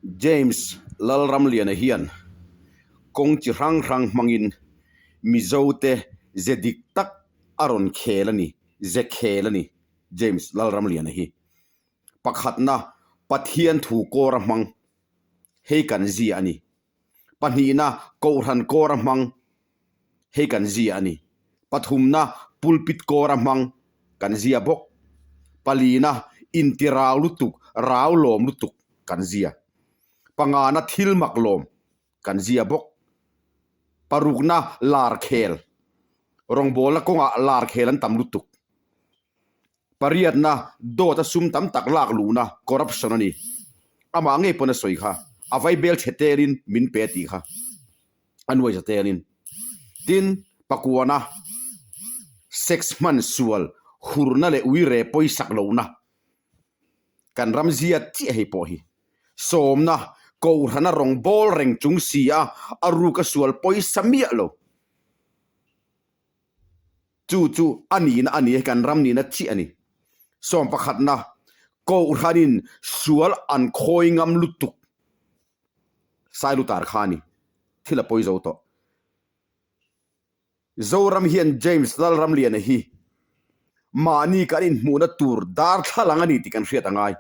James Lalramliana hian kawng chi hrang hrang hmangin Mizote ze dik tak a rawn khel a ni, ze khel a ni James Lalramliana hi. Pakhatna, Pathian thu kawr a hmang, hei kan zia a ni. Pahnihna, Kohhran kawr a hmang, hei kan zia a ni. Pathumna, Pulpit kawr a hmang, kan zia bawk. Palina, Inti rau lutuk, rau lawm lutuk, kan zia. Pangana, Thil mak lawm, kan zia bawk. Parukna, Lar khel, rawngbawlna kawngah lar khel an tam lutuk. Pariatna, dawt a sum tam tak lak luhna, corruption, a ni. Amah ngei pawn a sawi kha, a vaibel chhe telin min pe tih kha a nuai za telin. Tin, pakuana, sex hman sual, hurna leh uire pawisak lohna kan ram zia chiah hei pawh hi. Sawmna, Kohhrana rawng bawl reng chung si a, a ruka sual pawisa miah lo. Chu chu a nihna a ni, kan ram nihna chiah a ni. Sawm pakhatna, Kohhranin sual an khawi ngam lutuk Sailutar kha a ni. Thil a pawi zo tawh. Zoram hian James Lalramliana hi mahni kan inhmuhna tur darthlalang a ni tih kan hriat a ngai.